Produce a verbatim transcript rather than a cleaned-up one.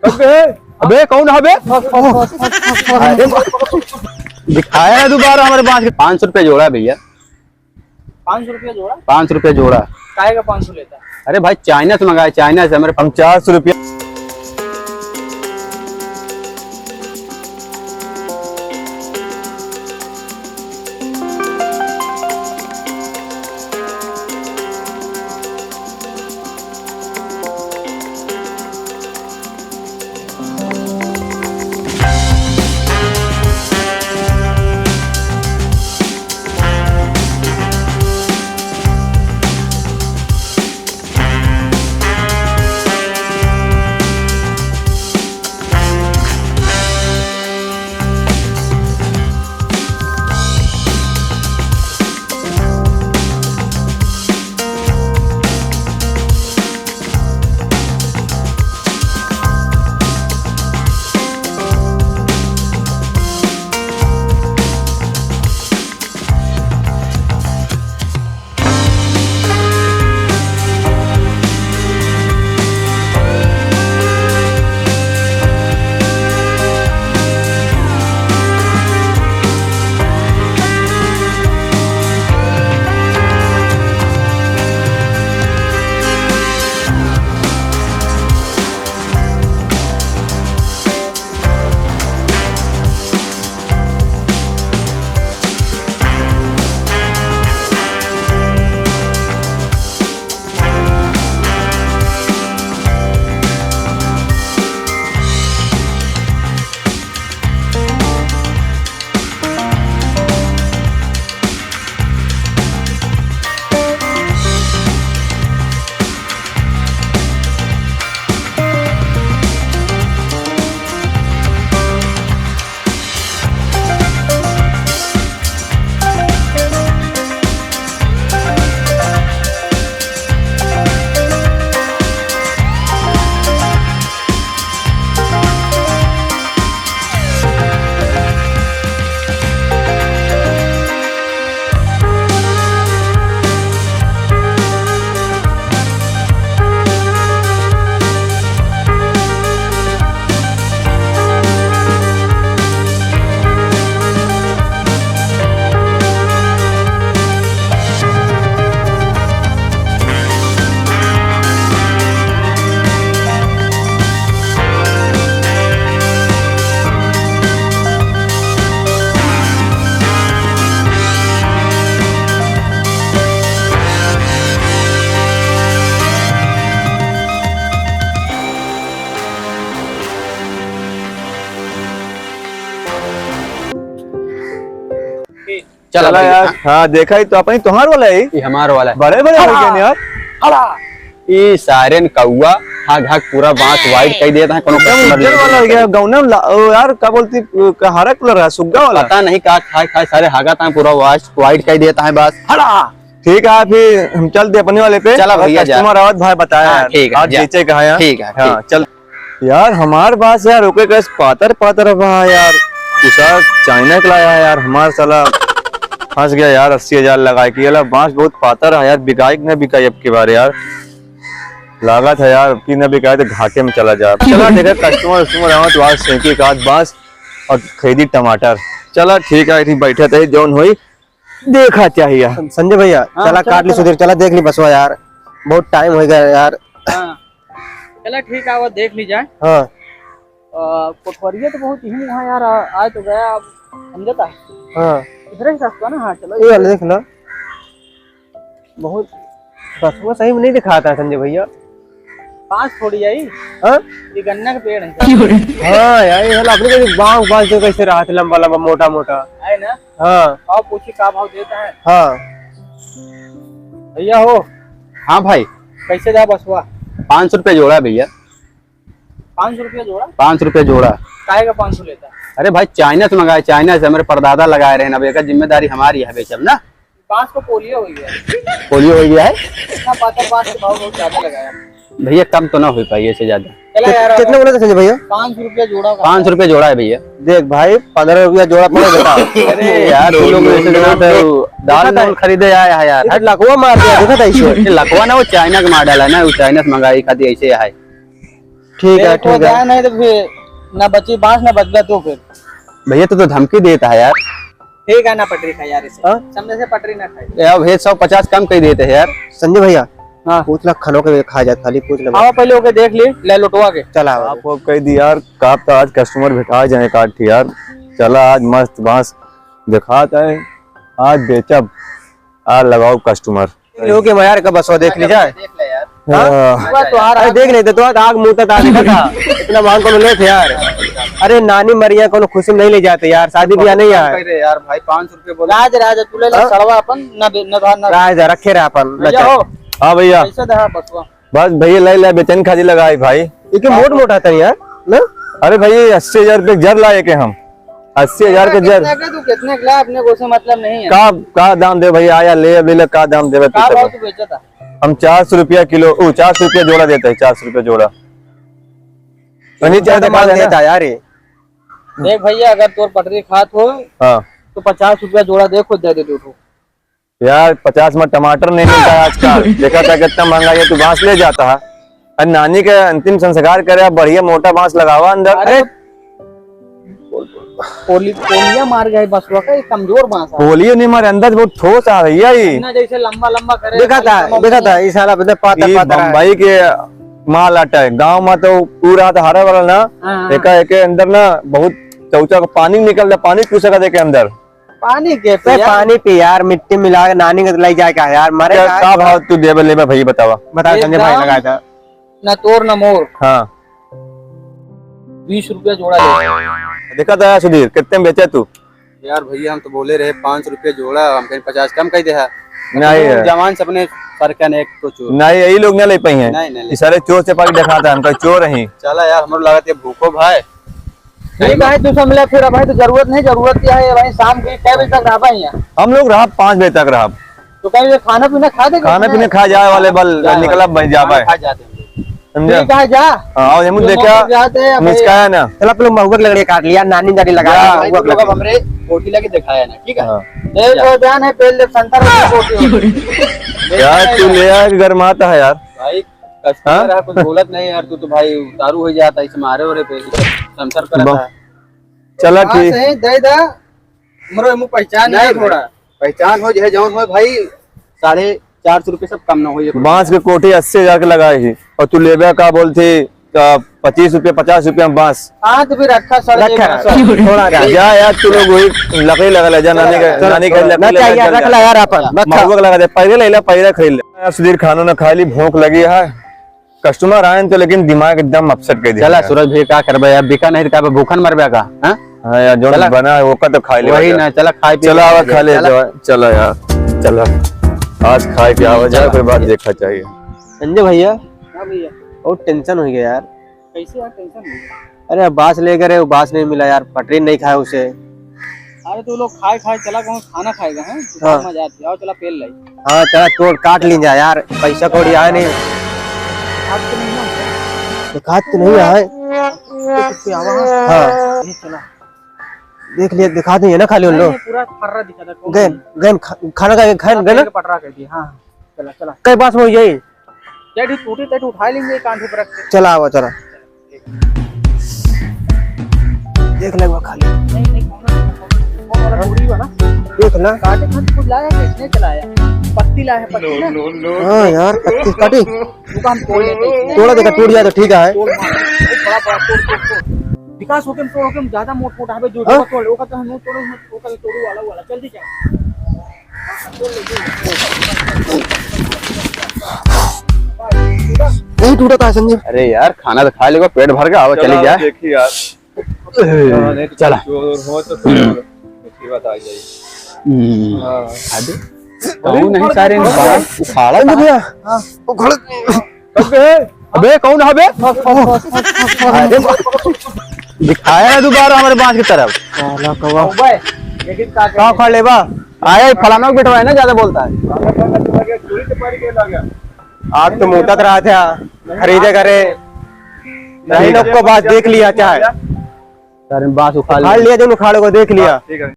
अबे, अबे, कौन है बे? अरे, दिखाया है दोबारा हमारे बांस के। पाँच सौ रुपया जोड़ा है भैया। पाँच सौ रुपया जोड़ा? पाँच सौ रुपया जोड़ा। काहे का पाँच सौ लेता? अरे भाई, चाइना से मंगाए, चाइना से। हमारे हम चार सौ रुपया। चला चला भैया। यार, हाँ, देखा ही तो, अपनी तोहार वाला है। ये हमार वाला है। बड़े बड़े हो गए यार। अड़ा। ई सायरन कौआ, हाँ, घाक पूरा बांस white कई देता है, कोनो एकदम customer उज्जर लेके वाला हो गया, जाता है। गौनम ला-, ओ यार, का बोलती, ओ, का हरा colour है, सुग्गा वाला। पता नहीं का खाए, खाए सारे हागा ता पूरा white, white कई देता है बस। हड़ा। ठीक है, फिर हम चल दे अपने वाले पे। चला और भैया, जा। Customer आवत भाई बताया हाँ, यार। ठीक है, आज जा। बेचे कहाँ यार? ठीक है, हाँ, ठीक। चल। यार, हमार बांस यार, ओके कस पातर पातर बा यार। दूसरा चाइना के लाया है यार, हमार साला फंस गया यार, अस्सी हजार लगाए के। ये ला बांस बहुत पातर है यार, बिकाई कि न बिकाई अब की बार यार। लागत है यार, अब की न बिकाई तो घाटे में चला जाए। चला देखा, customer वस्टमर आवा तो आज सेंकी का बांस और खरीदी टमाटर। चला ठीक है, इतनी बैठे थे जौन होई। देखा चाहिए। संजय भैया, हाँ, चला चला, काट ली चला। सुधीर, चला देख ली बसवा यार, बहुत time हो गया यार। हाँ। चला ठीक है, वो देख ली जाए। हाँ। आ, कोठवरिया तो बहुत यही हुआ यार, आ, आए तो गया, अब समझता है। हाँ। इधर ही रास्ता ना, हाँ, चलो। ये वाला देख लो। बहुत बसवा सही में नहीं दिखाता है संजय भैया। बांस थोड़ी आई। हाँ? ये गन्ना का पेड़ है। हाँ यार, ये वाला अपने को बांस, बांस जो कैसे रहा था, लंबा लंबा, मोटा मोटा। है ना? हाँ। आओ पूछी का भाव देता है। हाँ। भैया हो। हाँ भाई। कैसे दा बसवा? पाँच सौ रुपया जोड़ा है भैया। पाँच सौ रुपया जोड़ा? पाँच सौ रुपया जोड़ा। काहे का पाँच सौ लेता? अरे भाई, चाइना से मंगाए, चाइना से, हमारे परदादा लगाए रहे ना, अब एक जिम्मेदारी हमारी है बेचब ना। बांस को पोलियो हो गया है। पोलियो हो गया है? इतना पातर बांस के भाव बहुत ज्यादा लगाया। भैया, कम तो ना हो पाई ऐसे ज्यादा। चला यार, कितना बोला था संजय भैया? पाँच सौ रुपया जोड़ा का। पाँच सौ रुपया जोड़ा है भैया। देख भाई, पन्द्रह रुपया जोड़ा पड़ेगा। अरे यार, तू लोग ऐसे ना तो दाल नून खरीदे आया है यार। ये तो लकवा मार दिया, देखा था इसे। ये लकवा ना, वो चाइना का मार डाला ना, वो चाइना से मंगाई खाती ऐसे है। ठीक है, ठीक है। ध्यान है तो फिर ना बची बांस, ना बचबा तू फिर। भैया, तू तो धमकी देता है यार। ठीक है, ना पटरी खाई यार इसे। हाँ? सामने से पटरी ना खाई। ए, अब ये सौ पचास कम कइ देते हैं यार। संजय भैया, हाँ। पूछ ला, खनो के खा जात, खाली पूछ ले। आवा, पहले ओके देख ली, ले लुटवा के। चला, आवा। आपको कह दी यार, का तो आज customer भेटा जाए काट यार। चला, आज मस्त बांस दिखात है, आज बेचब, आज लगाओ customer। देख लो के यार, का बसवा देख ली जाए। देख ले यार। हाँ? हाँ। अरे देख लेते तो आग मुंह तक आ देखा था। इतना मांग कोनो लेत यार। अरे नानी मरिया कोनो खुशी में नहीं ले जाते यार, शादी ब्याह नहीं यार। अरे यार भाई, पाँच सौ रुपये बोला। राज, राज, तू ले ले हाँ? सड़वा अपन, ना दे, ना धान, ना राज, रखे रहा अपन, ना भैया चाहे। हो। हाँ भैया। कैसे दहा बसवा? बस भैया, ले ले, बेचैन खादी लगाई भाई। ये के मोट मोटा था यार, ना? अरे भाई, अस्सी हजार रुपये जर लाए के हम। अस्सी हजार के जर। कितने के तू, कितने के ला, अपने को से मतलब नहीं है। का, का दाम दे भैया, आया ले, अब ले ले, का दाम देवे तू का सब? भाव तू बेचता? हम चार सौ रुपया किलो, ओ, चार सौ रुपया जोड़ा देते हैं, चार सौ रुपया जोड़ा। वही तो चार माल देता है यार ये। देख भैया, अगर तोर पटरी खात हो, हाँ। तो पचास रुपया जोड़ा दे, खुद दे दे दो ठो। यार, पचास में टमाटर नहीं मिलता है आजकल। देखा था कितना महंगा, ये तू बांस ले जाता है। अरे, नानी के अंतिम संस्कार करे, अब बढ़िया मोटा बांस लगावा अंदर। अरे, अरे, पोली-, पोलिया मार गया है बसवा का, ये कमजोर बांस है। पोलियो नहीं मारे, अंदर बहुत ठोस आ भैया ये। ना जैसे लंबा लंबा करे, देखा था, देखा था, ये साला बंदा पातर ये पातर है। बम्बई के माल आटा है, गाँव में तो पूरा तो हरा वाला ना, हाँ, हाँ। एका, एके अंदर ना बहुत चौचा को पानी निकलता, पानी पी सका देखे अंदर। पानी के पी यार। पानी पी यार, मिट्टी मिला के नानी के लई जाए का यार, मरे का, का। का भाव तू देबे लेबे भैया बतावा? बता, एक संजय भाई दाम लगाया था। ना तोर ना मोर। हाँ। बीस रुपया जोड़ा ले। देखा था सुधीर, कितने में बेचे तू? यार भैया, हम तो बोले रहे पाँच रुपया जोड़ा, हम कहीं पचास कम कह दे है। नहीं तो है। जवान से अपने सर का ने एक तो चोर। नहीं, यही लोग ना ले पाई हैं। नहीं, नहीं ले। ये सारे चोर से पाके दिखाता है, हम कहीं चोर नहीं। चला यार, हमरो लागत है भूखो भाई। ठीक है, तू समझ ले फिर भाई, तो जरूरत नहीं, जरूरत क्या है भाई, शाम के कै बजे तक रहबा यहाँ? हम लोग रहब पाँच बजे तक रहब। तो कहीं ये खाना पीना खा दे, खाना पीना खा जाए वाले बल जाए निकलब वाले। भाई, जाबा है। खा जाते हैं। समझा? ठीक है, जा। हाँ, और हम तू देखा, मौका जाते हैं भाई। मुस्काया ना। चला, पहले महुआ के लकड़ी काट लिया, नानी जानी लगा जा। हाँ, महुआ के लकड़ी। हमरे कोठी लगे दिखाया ना, ठीक है? हाँ। ए, जा। तो जान है, पहले संतर कोठी हो। यार, तू ले आया कि गरमाता है यार। भाई, customer हाँ? है, कुछ बोलत नहीं यार, तू तो भाई दारू हो जाता है, इसे मारे हो रे पे, संसार करता बा-, है। चला हाँ, ठीक। सही, दे दा। हमरो एमू पहचान नहीं नहीं भाई। थोड़ा। पहचान हो, चाहे जौन हो भाई, साढ़े चार सौ रुपये सब कम ना हो, ये बांस के कोठी अस्सी हजार के लगाए ही, और तू लेबे का बोलती, आ, पच्चीस रुपये, पचास रुपये में बांस। हाँ, तो फिर रखा सर, रखा, थोड़ा रख। जा यार, तू लोग वही लकड़ी लगा ले जा, नानी के, चलो, नानी के चलो। लकड़ी ना लगा चाहिए, जा, रख जा। ला यार अपन, रखा। महुआ लगा दे, पहले ले ला, पहले खरीद ले। यार सुधीर, खाना ना खा ली, भूख लगी है। Customer आए तो लेकिन दिमाग एकदम upset कर दिया चला यार। सूरज भैया, का करबे यार, बिका नहीं तो का भूखन मरबे का, हाँ? हाँ यार, जो चला। बना है वो का तो खा ले वही यार। ना, चला खाए पी चला, ले आवा, खा ले चला। जावा, चला यार, चला। आज खाए के आवा जाए, चला। फिर बाद देखा चाहिए। संजय भैया। हाँ भैया। बहुत tension हो गया यार। कैसे यार tension हो गया? अरे, बांस लेकर है, वो बांस नहीं मिला यार, पटरी नहीं खाया उसे। अरे, तू लोग खाए खाए चला कहूँ खाना खाएगा, हैं? हाँ। मजा आती है, आओ चला पेल लाई। हाँ, चला तोड़ काट लीन जा यार, पैसा कौड़ी आया नहीं। हाथ तो नहीं ना? दिखात तो नहीं आए। तो कुछ पे आवा, हाँ। हाँ। ये चला। देख लिया, दिखा दे ना खाली उन नहीं, लोग। नहीं, पूरा फर्रा दिखा था, कौन गए, नहीं? गए खा-, खाना खा के खाए, हाँ, गए ना? पेल के पटरा कर दिया, हाँ, हाँ। चला, चला। कई बांस में हो जाई? जैसे टूटी, तैसे उठा लेंगे, कांधे पर रख के। चला, आवा, चला। देख ले, वो खाली। नहीं, नहीं, कौन है? कौन वाला टूटी वाला? देख ना। काटे खान कुछ लाया कि इसने चलाया? पत्ती लाया है, पत्ती ना? हाँ यार, पत्ती काटी। रुका, हम तोड़ लेते हैं इसमें। तोड़ा देखा, टूट जाए तो ठीक है। तोड़ मार। बड़ा, बड़ा, तोड़, तोड़, तोड़। विकास होके हम तोड़, होके हम ज्यादा मोट, मोट आवे, जो हाँ? तोड़, ओका तो हम तोड़, ओका तो तोड़ू वाला, वाला। जल्दी जा। नहीं टूटा था संजय। अरे यार, खाना तो खा लेगा, पेट भर गया, अब चला, चली जाए। देखी यार। चला। चोर हो तो चोर, मुसीबत आ जाए। हम्म। हाँ। अबे, कौन है सारे ने बाल उखाड़ा संजय था? भैया, हाँ। उखाड़। अबे, अबे, कौन है बे? अरे, दिखाया ना दोबारा हमारे बांस की तरफ। साला कौवा। कौवा है। लेकिन का का उखाड़ लेबा? आया, ये फलाना का बेटवा है ना, ज्यादा बोलता है। आज तो मोटा तरह था, खरीदे करे। नहीं, नहीं, को बात देख लिया, चाहे। सारे बांस उखाड़ उखाड़ लिया। लिया, जो उखाड़े को देख लिया। हाँ, ठीक है।